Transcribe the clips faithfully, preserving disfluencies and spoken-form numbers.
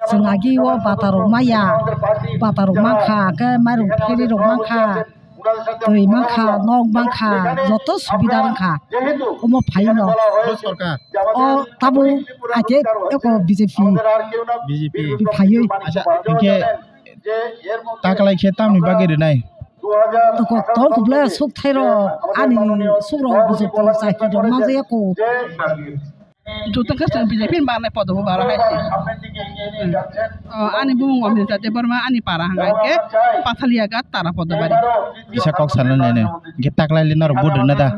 Chwng agi o bata rok maya, bata rok mankha, hwnkhe mairung pheri rok mankha, twi mankha, nok mankha, joto subida wngkha. Omo phaino. Bo sorkar. O tabuk aike eko B J P. B J P. Phaiwi. Acha, hwnkhe taklai khe tamni bagwi rwnai? Toko tong kubla suk thairo ani suk rok bujok tong chaki rok manjaya ko. Joto khe chwng B J P ni manai podo bo baro hai se. Hmm. O, ani bumung Amrita Debbarma, ani para hwnka khe Pathalia Ghat Tara Podobari. Kisa kok sana nene. Hwnkhe taklai le norok vote rwna da?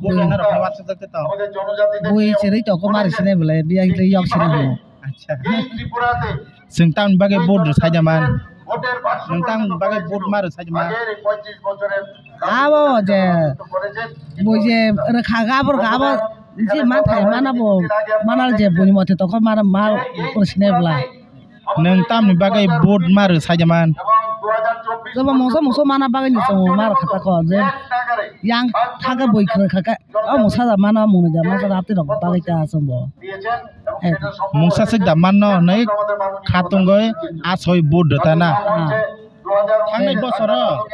Vote rwna rok khe WhatsApp da khe to. Bui chirwi toko mari sinai belai, biya le yok sinai hwngo. Acha. Chwng tamni bagwi vote rw saida man? Nwng tamni bagwi vote ma rw saida man? Abo je, bo je rwkha ga, abo rwkha, abo je ma thai mana bo, mana je buini mote tongkha, mana ma rw sinai bwla. Nwng tamni bagwi vote ma rw saida man? Jobo mungsa mungsa mana bagwi ni chwng ma rwkha ta kho, je yang thangkhe bui rwkha khe, o mungsa da mana mungni da masa da twi rok bagwi ta chwng bo. Mungsa swk da manno hwnwi kha tongwi asoi vote rwtana. Ah. Thangnai bosoro,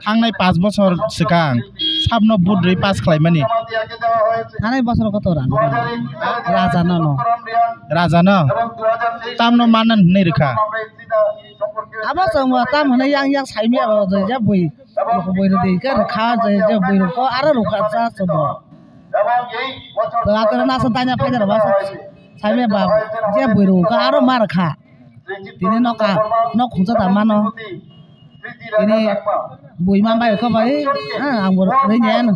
thangnai pash bosor swkang sabno vote rwi pass khlaimani. Thangnai bosoro kotor ang raja no no. Raja no? Tamno manan hwnwi rwkha? Abo chwngbo tam hwnwi yang yang saimya bo je bui. Bui rwdi khe rwkha je, je bui rwkha aro rwkha cha chwngbo. Tala tala nasa tanya phaida rwma sa, saimya ba je bui rwkha aro ma rwkha. Tini noka nok khungsa da mano. Tini bui ma bai kha bai, ha, ang bo rwnya no.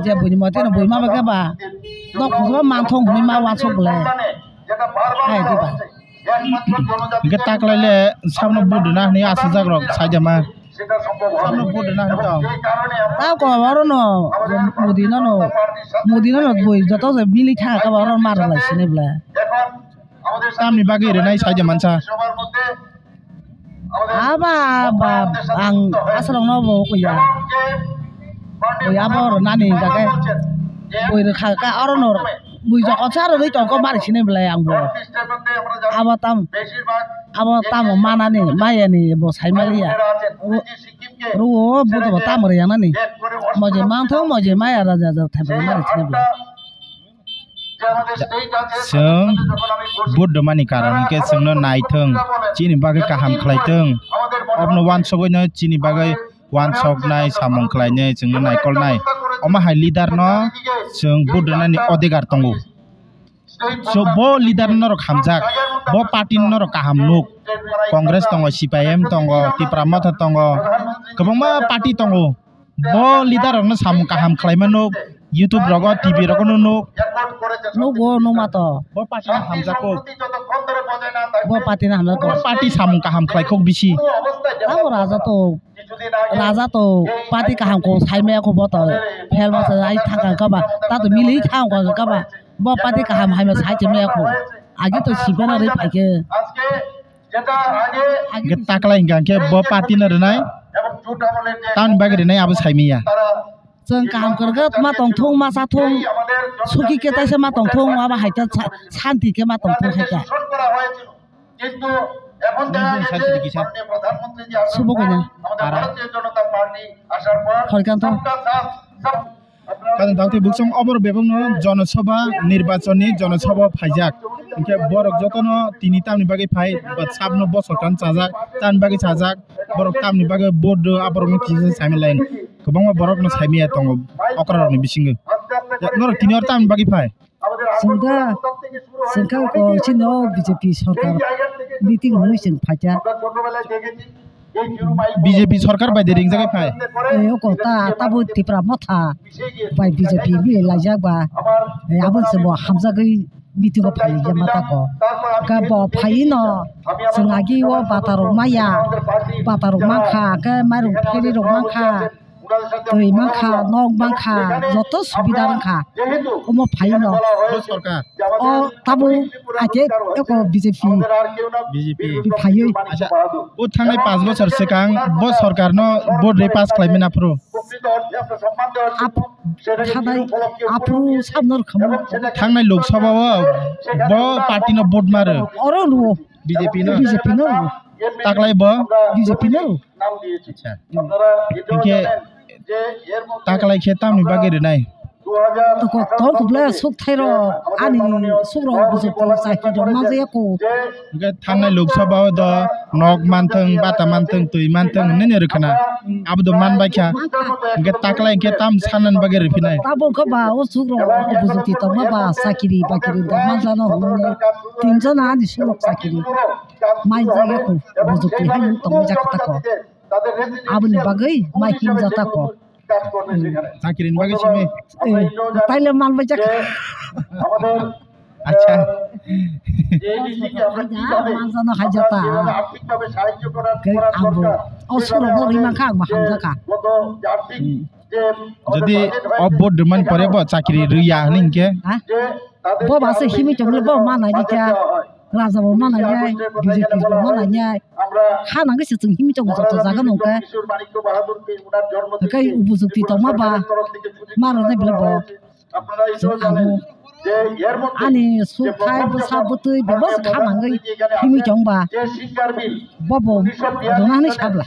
Je bui ma tini bui ma bai kha ba nok khungsa ba manthong hwnwi ma wansuk bwle. Hai di ba. Hwnkhe taklai le sabno vote rwna hwnwi asajak rok saida ma? Sabno vote rwna hwnwi tong? Ta ko oro no Modi no no, Modi no no bui joto se mili kha kha ba oro ma rwlai sini bwle. Tamni bagwi rwnai saida mansa? Aba ba ang aswrwng no bo kuya. Bui abo rwnani hwnkha khe bui rwkha khe aro no bui jokot sa rwgwi tongkha mari sini belai ang bo. Abo tam, abo tamo manani mayani bo sai maliya. Ru-, ruo bo to tamo rwya nani. Moje mangthok moje maya raja raja thaibai mari sini belai. Chwng vote rwmani karon hwnkhe chwngno naithwng, chini bagwi kaham khlaithwng. Obono uansugwino chini bagwi uansuknai samung khlainai chwngno naikolnai. Omo hai leader no chwng vote rwnani odhikar tongo. So, bo leader norok hamjak, bo party norok kaham nuk. Congress tongo, C P I M tongo, Tipra Motha tongo, kwbangma party tongo. Bo leader rokno samung kaham khlaima nuk, YouTube rogo, T V rogo no nuk. Nugo, nukma to. Bo party no hamjak kok. Bo party no hamjak kok. Bo party samung kaham khlai kok bisi. Abo raja to, raja to party kaham kok sai maya kok bo to. Fel masa ai thangka kaba, ta to mili thangka kaba. Bo party kaham hai ma sai maya kok. Agi to sibana ri phaikhe. Hwnkhe taklai hwnkha hwnkhe bo party no rwnai, tamni bagwi rwnai abo saimanya. Chwng kaham kwrwkhe ma tongthung, ma chathung, suki khe taisa ma tongthung, abo hai khe sa-, santi khe ma tongthung hai khe. Nini bung santi kisa. Subo kaina. Para. Horikanto. Kadang dakti buksong obor bebakno jonosabha nirbachonni jonosabha phaijak. Hwnkhe borok jotono tini tamni bagwi phai, ba sabno bosor kan chajak, tamni bagwi chajak, borok tamni bagwi vote rw, aborokno kisa saimalayan. Kwbangma borokno saimaya tongo, okrarokni bisingo. Ya, norok tini oro tamni bagwi phai? Chwng da, chwng kha ko chini o B J P sorkar meeting hwnwi chwng phaikha. B J P sorkar bai de ringjagwi phai? Eh, oko ta, tabuk Tipra Motha bai B J P mili laijak ba. Eh, abo se bo hamjagwi meeting o phailikya mata ko. Ka bo phai no, chwng agi o bata rok maya, bata rok mankha, khe mairung pheri rok mankha. twi mankha, nok mankha, joto subida wngkha. Omo phaino. Bo sorkar. O tabuk aike eko B J P B J P. Phaiwi. Acha, o thangnai panch bochor swkang bo sorkarno vote rwi pass khlaimani aphuru. Ap-, thanai aphuru samno rwkhamu. Thangnai Lok Sabha o bo party no vote maro. Oro rwo. B J P no? B J P no rwo. Taklai bo? B J P no rwo. Acha. Hinkhe taklai khe tamni bagwi rwnai? Toko tong kubla suk thairok ani sukrok bujok tong chakri rok manjaya ko. Hinkhe thangnai Lok Sabha o do nok manthwng, bata manthwng, twi manthwng hinwi rwkhana. Abo do manbaikha. Hinkhe taklai hinkhe tam sanani bagwi rwphinai? Tabuk khe ba o sukrok bujok twi tongma ba chakri bakri da manjano hwnwi tinjon ani sukrok chakri manjaya ko. Bujok twi hai tongwi jak kha tako. Aboni bagwi mai himjata ko. Chakri ni bagwi simi? Eh, taile mal bai jak. Acha. Manjano haijata. Khe abo o sukrok no rwi mankha, ang bo hamjakha. Jodi o vote rwmani pore bo chakri rwya hwnwi hinkhe? Ha? Bo ba se himwi tongmani bo ma nai rikha. Raja bo ma nai nai, B J P bo ma nai nai. Ha nang se chwng himwi tongo joto jaga nung khe. Kai bujukti tongma ba ma rwnai bwlai bo. Chwng ano ani sukhai bwsa bwtwi bebas kha nangwi himwi tong ba. Bo bo rwna hwnwi sabla.